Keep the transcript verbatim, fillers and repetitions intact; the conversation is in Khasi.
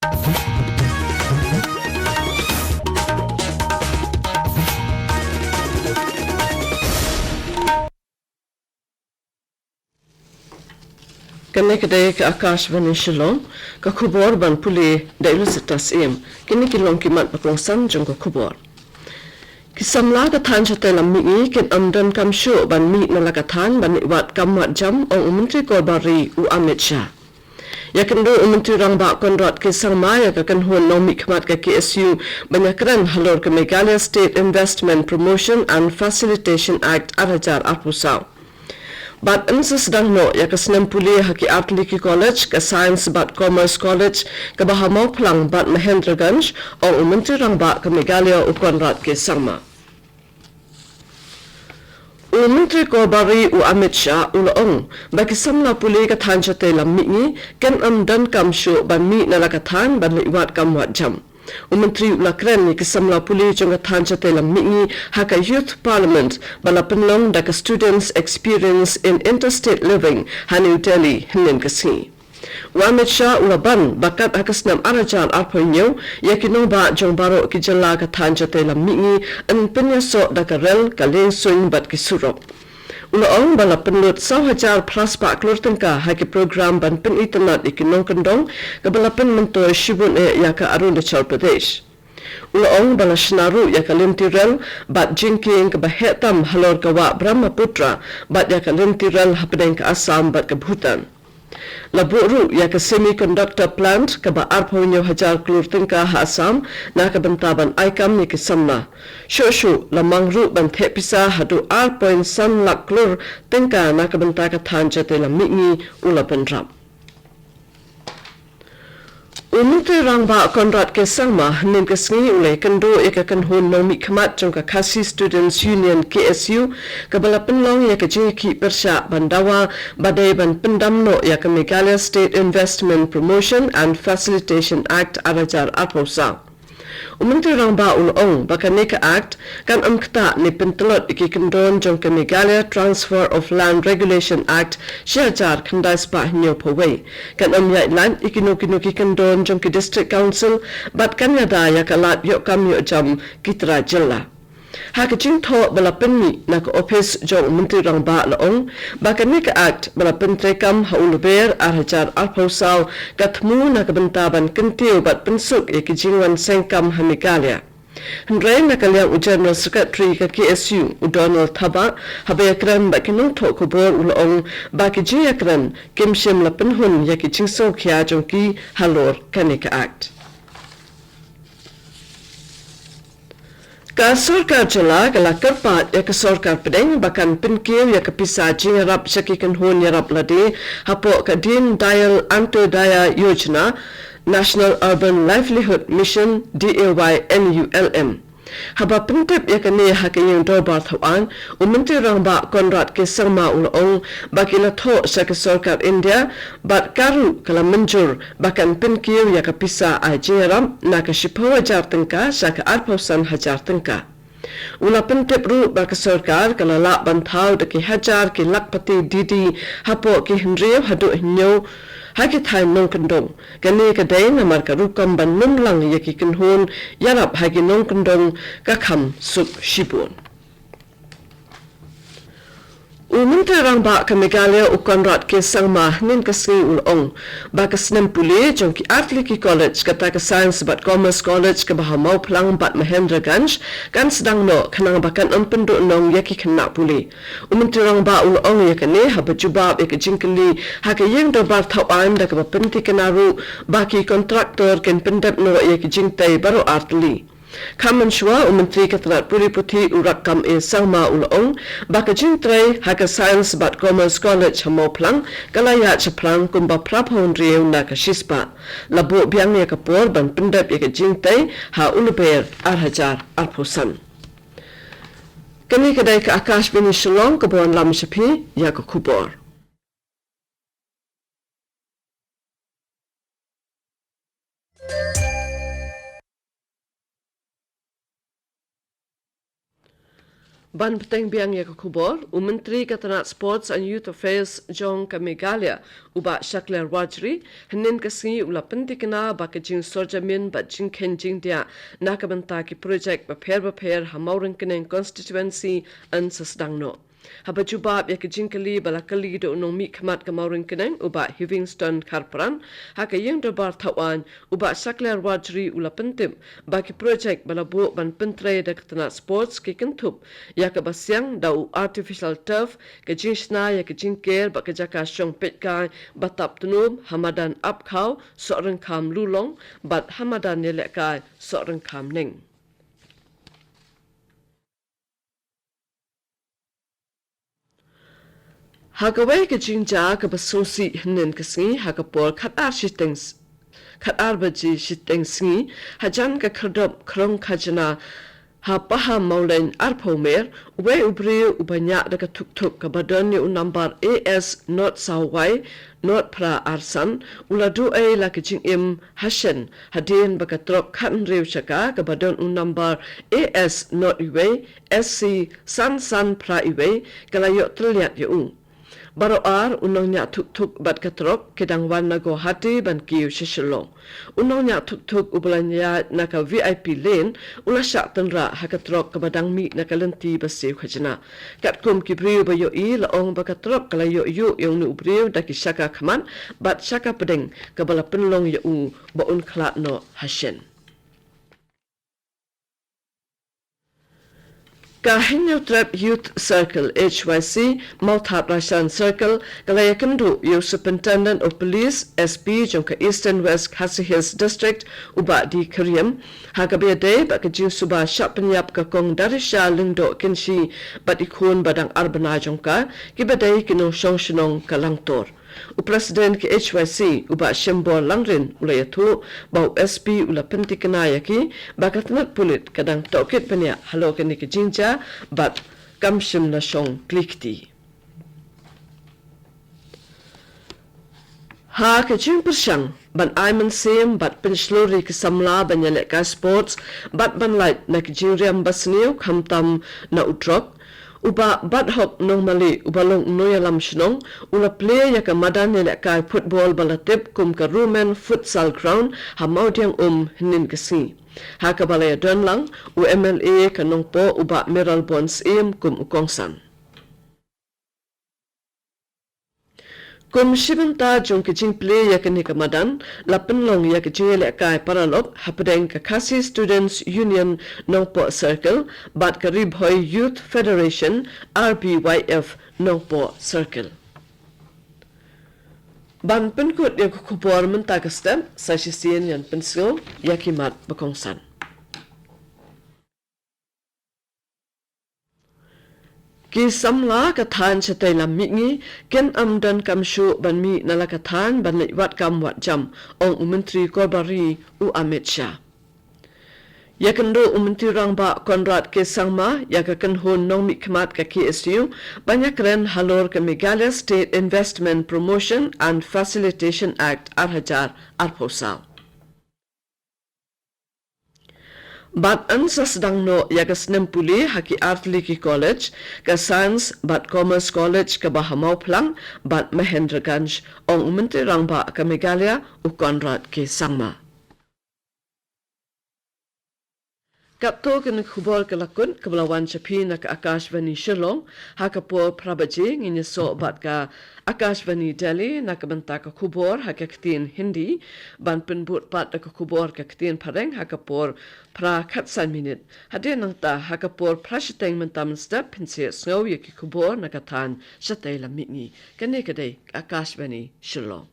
Kane ka dei ka Akashvani Shillong, ka khubor ban pule da i Lucetta Syiem. Kine ki long ki mat ba kongsan jong ka khubor. Ki samla ka thaiñ shatei lam mihngi kin ym donkam shuh ban mih na la ka thaiñ ban leit wad kam wad jam, ong u Myntri Korbar Ri u Amit Shah. Ïakynduh u Myntri Rangbah Conrad K Sangma ïa ka kynhun nongmihkhmat ka K S U ban ïakren halor ka Meghalaya State Investment Promotion and Facilitation Act ar hajar arphew saw. Bad yn sa sdang noh ïa ka snem pule ha ki artylli ki college, ka Science bad Commerce College kaba ha Mawphlang bad Mahendraganj, ong u Myntri Rangbah ka Meghalaya u Conrad K Sangma. U Myntri Korbar Ri u Amit Shah u la ong ba ki samla pule ka thaiñ shatei lam mihngi kin ym donkam shuh ban mih na la ka thaiñ ban leit wad kam wad jam. U Myntri u la kren ïa ki samla pule jong ka thaiñ shatei lam mihngi ha ka Youth Parliament ba la pynlong da ka Students Experience in Interstate Living ha New Delhi hynnin ka sngi. U Amit Shah u la ban ba kat ha ka snem ar hajar arphew hynñiew ïa ki nongbah jong baroh ki jylla ka thaiñ shatei lam mihngi yn pynïasoh da ka rel, ka lieng suiñ bad ki surok. U la ong ba la pynlut saw hajar phra spah klur tyngka ha ki program ban pynitynnad ïa ki nongkyndong kaba la pynmyntoi shibun eh ïa ka Arunachal Pradesh. U la ong ba la shna ruh ïa ka lynti rel bad jingkieng kaba heh tam halor ka wah Brahmaputra bad ïa ka lynti rel hapdeng ka Assam bad ka Bhutan. La buh ruh ïa ka semiconductor plant kaba arphew hynñiew hajar klur tyngka ha Assam na ka bynta ban ai kam ïa ki samla. Shuh shuh la mang ruh ban theh pisa haduh ar point san lak klur tyngka na ka bynta ka thaiñ shatei lam mihngi, u la bynrap. U Myntri Rangbah Conrad K Sangma hynnin ka sngi u la ïakynduh ïa ka kynhun nongmihkhmat jong ka Khasi Students Union K S U kaba la pynlong ïa ka jingïakhih pyrshah ban dawa ba dei ban pyndam noh ïa ka Meghalaya State Investment Promotion and Facilitation Act ar hajar arphew saw. U Myntri Rangbah u la ong ba kane ka Act kan ym ktah ne pyntlot ïa ki kyndon jong ka Meghalaya Transfer of Land Regulation Act shi hajar khyndai spah hynñiewphew wei. Kan ym ïaid lait ïa kino kino ki kyndon jong ki District Council bad kan ïada ïa ka lad ïoh kam ïoh jam ki trai jylla. Ha ka jingthoh ba la pynmih na ka ophis jong u Myntri Rangbah la ong ba kane ka Act ba la pyntreikam ha u Lber ar hajar arphew saw ka thmu na ka bynta ban kyntiew bad pynsuk ïa ki jingwan seng kam ha Meghalaya. Hynrei na ka liang u General Secretary ka K S U u Donald Thabah haba ïakren bad ki nongthoh khubor u la ong ba ki jingïakren kim shym la pynhun ïa ki jingsngewkhia jong ki halor kane ka Act. Ka sorkar jylla ka la kyrpad ïa ka sorkar pdeng ba kan pynkiew ïa ka pisa jingïarap sha ki kynhun ïarap lade hapoh ka Deen Dayal Antyodaya Yojana, National Urban Livelihood Mission, D A Y N U L M. Haba pyntip ïa kane ha ka ïing dorbar thaw aiñ, u Myntri Rangbah Conrad K Sangma u la ong ba ki la thoh sha ka sorkar India bad ka ruh ka la mynjur ba kan pynkiew ïa ka pisa ai jingïarap na ka shiphew hajar tyngka sha ka arphew san hajar tyngka. U la pyntip ruh ba ka sorkar ka la lah ban thaw da ki hajar ki lakhpati D D hapoh ki hynriew haduh hynñiew ha ki thaiñ nongkyndong. Kane ka dei namar ka rukom ban lum lang ïa ki kynhun ïarap ha ki nongkyndong ka kham suk shibun. U Myntri Rangbah ka Meghalaya u Conrad K Sangma hynnin ka sngi u la ong ba ka snem pule jong ki artylli ki college, kata ka Science bad Commerce College kaba ha Mawphlang bad Mahendraganj, kan sdang noh khnang ba kan ym pynduhnong ïa ki khynnah pule. U Myntri Rangbah u la ong ïa kane haba jubab ïa ka jingkylli ha ka ïing dorbar thaw aiñ da kaba pyntikna ruh ba ki kontraktor kin pyndep noh ïa ki jingtei baroh artylli. Kham mynshuwa u Myntri ka tnad pule puthi u Rakkam A Sangma u la ong ba ka jingtrei ha ka Science bad Commerce College ha Mawphlang ka la ïaid shaphrang kumba phra phew hynriew na ka shispah. La buh biang ïa ka por ban pyndep ïa ka jingtei ha u Lber ar hajar arphew san. Kane ka dei ka Akashvani Shillong kaba wanlam sha phi ïa ka khubor. Ban bteng biang ïa ka khubor, u Myntri ka tnat Sports and Youth Affairs jong ka Meghalaya, u Bah Shakliar Warjri, hynnin ka sngi u la pyntikna ba ka jingsorjamin bad jingkheiñ jingdiah na ka bynta ki projek bapher bapher ha Mawryngkneng constituency yn sa sdang noh. Haba jubab ïa ka jingkylli ba la kylli da u nongmihkhmat ka Mawryngkneng, u Bah Hivingstone Kharpran, ha ka ïing dorbar thaw aiñ, u Bah Shakliar Warjri u la pyntip ba ki projek ba la buh ban pyntrei da ka tnat Sports ki kynthup ïa kaba siang da u artificial turf, ka jingshna ïa ka jingker bad ka jaka shong peitkai ba tap tnum ha madan Apkhaw, Sohryngkham Lulong bad ha madan ïalehkai Sohryngkham Neng. Ha kawei ka jingjia kaba sngewsih hynnin ka sngi, ha ka por khatar shiteng s-, khatar baje shiteng sngi, hajan ka khyrdop khrong khajna ha Pahammawlein arphew mer, uwei u briew uba ñiah da ka thukthuk kaba don ïa u nambar A S not saw Y not phra ar san, u la duh ei la ka jingim ha shen, hadien ba ka trok khathynriew shaka kaba don u nambar A S not uwei S C san san phra uwei, ka la ïoh tylliat ïa u. Baroh ar u nongñiah thukthuk bad ka trok ki dang wan na Guwahati ban kiew sha Shillong. U nongñiah thukthuk uba la ñiah na ka V I P lane, u la shah tynrah ha ka trok kaba dang mih na ka lynti ba siew khajna. Katkum ki briew ba ïohi la ong ba ka trok ka la ïoh ïuh ïa une u briew da ki shaka khmat bad shaka pdeng, kaba la pynlong ïa u ba un khlad noh ha shen. Ka Hynñiewtrep Youth Circle, H Y C, Mawthadraishan Circle, ka la ïakynduh ïa u Superintendent of Police, S P, jong ka Eastern West Khasi Hills District, u Bah D Kyriem, ha kaba ïadei bad ka jingsuba shah pynïap ka Kong Darisha Lyngdoh Kynshi bad i khun ba dang ar bnai jong ka, kiba dei ki nongshong shnong ka Langtor. U President ka H Y C, u Bah Shimbor Langrin, u la ïathuh ba u S P u la pyntikna ïa ki ba ka tnat pulit ka dang tohkit bniah halor kane ka jingjia bad kam shym la shong kli kti. Ha ka jingpyrshang ban ai mynsiem bad pynshlur ïa ki samla ban ïalehkai sports bad ban lait na ki jingriam basniew khamtam na u drok, u Bah Bathok Nongmali, uba long u nongïalam shnong, u la plie ïa ka madan ïalehkai football ba la tip kum ka Rumen Futsal Ground ha Mawdiangum hynnin ka sngi, ha kaba la ïadon lang u M L A ka Nongpoh, u Bah Mayralborn Syiem, kum u kongsan. Kum shi bynta jong ka jingplie ïa kane ka madan, la pynlong ïa ka jingïalehkai paralok hapdeng ka Khasi Students Union Nongpoh Circle bad ka Ri Bhoi Youth Federation, R B Y F, Nongpoh Circle. Ban pynkut ïa ka khubor mynta ka step, sa shisien ïa pynsngew ïa ki mat ba kongsan. Ki samla ka thaiñ shatei lam mihngi kin ym donkam shuh ban mih na la ka thaiñ ban leit wad kam wad jam, ong u Myntri Korbar Ri u Amit Shah. Ïakynduh u Myntri Rangbah Conrad K Sangma ïa ka kynhun nongmihkhmat ka K S U ban ïakren halor ka Meghalaya State Investment Promotion and Facilitation Act ar hajar arphew saw. Bad yn sa sdang noh ïa ka snem pule ha ki artylli ki college, ka Science bad Commerce College kaba ha Mawphlang bad Mahendraganj, ong u Myntri Rangbah ka Meghalaya u Conrad K Sangma. Katto kane ka khubor ka la kut, kaba la wan sha phi na ka Akashvani Shillong, ha ka por phra baje ngin ïasoh bad ka Akashvani Delhi na ka bynta ka khubor ha ka ktien Hindi, ban pynbud pat da ka khubor ka ktien Phareng ha ka por phra khatsan minit. Hadien nangta ha ka por phra shiteng mynta mynstep phin sa ïohsngew ïa ki khubor na ka thaiñ shatei lam mihngi. Kane ka dei ka Akashvani Shillong.